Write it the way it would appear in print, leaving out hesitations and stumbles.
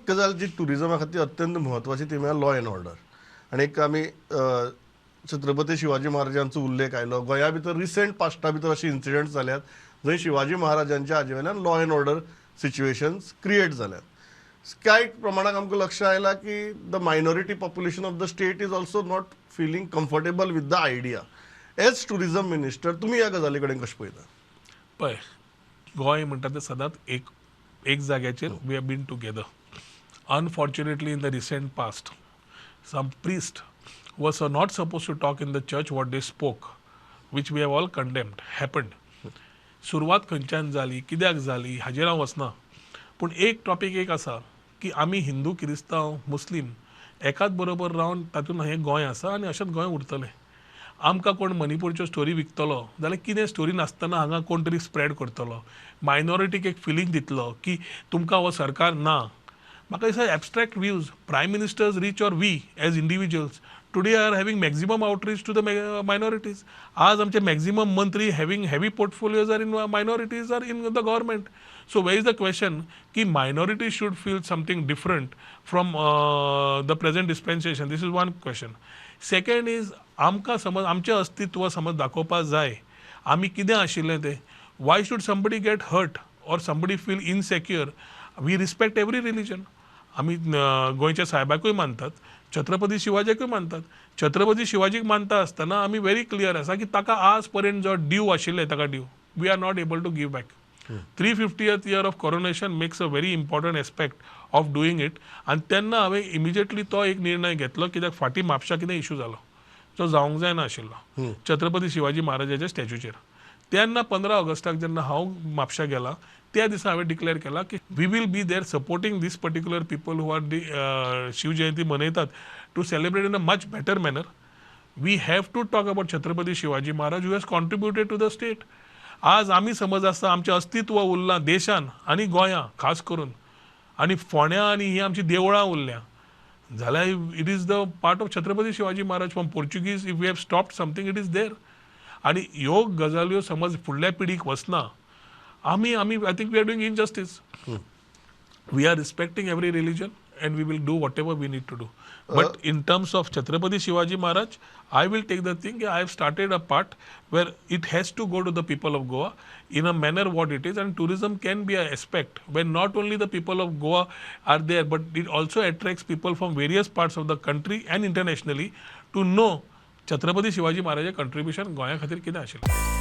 गजाल जी टुरिजमा खातीर अत्यंत म्हत्वाची ती म्हळ्यार लॉ एंड ऑर्डर. आनी एक आमी छत्रपती शिवाजी महाराजांचो उल्लेख आयलो. गोंया भितर रिसेंट पास्टा भितर अशे इन्सिडंट जाल्यात जंय शिवाजी महाराजांच्या हाजे वयल्यान law and order situations create जाल्यात. कांय प्रमाणाक आमकां लक्ष आयलां की the minority population of the state is also not feeling comfortable with the idea. As tourism minister, तुमी ह्या गजाली कडेन कशें पळयता? पळय, गोंय म्हणटा तें सदांच एक एक जाग्याचेर we have been together. Unfortunately, in the recent past, some priest was not supposed to talk in the church what they spoke, which we have all condemned, happened. सुरवात खंयच्यान जाली, कित्याक जाली, हाजेर हांव वचना. पूण एक टॉपीक एक आसा की आमी हिंदू, क्रिस्तांव, मुस्लीम एकाच बरोबर रावन तातूंत हें गोंय आसा आनी अशेंच गोंय उरतलें. आमकां कोण मणिपूरच्यो स्टोरी विकतलो जाल्यार कितें स्टोरी नासतना हांगा कोण तरी स्प्रेड करतलो, मायनॉरिटीक एक फिलींग दितलो की तुमकां हो सरकार ना. म्हाका दिसता abstract views, prime minister's reach or we as individuals today are having maximum outreach to the minorities. आज आमचे मॅक्झिमम मंत्री having heavy portfolios are in minorities, are in the government. So where is the question की minority should feel something different from the present dispensation? This is one question. Second is, आमकां समज आमचें अस्तित्व समज दाखोवपाक जाय, आमी कितें आशिल्लें तें. Why should somebody get hurt or somebody feel insecure? We respect every religion. आमी गोंयच्या सायबाकूय मानतात, छत्रपती शिवाजीकूय मानतात. छत्रपती शिवाजीक मानता आसतना आमी व्हेरी क्लियर आसा की ताका आज पर्यंत जो ड्यू आशिल्ले ताका due we are not able to give back. 350th year of coronation makes a very important aspect of doing it. आनी तेन्ना हांवें इमिजिएटली तो एक निर्णय घेतलो, कित्याक फाटीं म्हापशा कितें इशू जालो जो जावंक जायना आशिल्लो छत्रपती शिवाजी महाराजाच्या स्टॅच्यूचेर. तेन्ना 15 ऑगस्टाक जेन्ना हांव म्हापशा गेला, त्या दिसा हांवें डिक्लेअर केला की we will be there supporting this particular people who are the Shivjayanti मनयतात to celebrate in a much better manner. We have to talk about Chhatrapati Shivaji Maharaj, who has contributed to the state. आज आमी समज आसा, आमचें अस्तित्व उरलां देशान आनी गोंयां खास करून, आनी फोंड्या आनी ही आमची देवळां उरल्या जाल्यार it is the part of Chhatrapati Shivaji Maharaj. From Portuguese if we have stopped something, it is there. आनी ह्यो गजाल्यो समज फुडल्या पिढीक वचना, आमी I think we are doing injustice. We are respecting every religion and we will do whatever we need to do. But in terms of Chhatrapati Shivaji Maharaj, I will take the thing. I have started a part where it has to go to the people of Goa in a manner what it is, and tourism can be an aspect when not only the people of Goa are there, but it also attracts people from various parts of the country and internationally to know Chhatrapati Shivaji Maharaj contribution गोंया खातीर कितें आशिल्लें.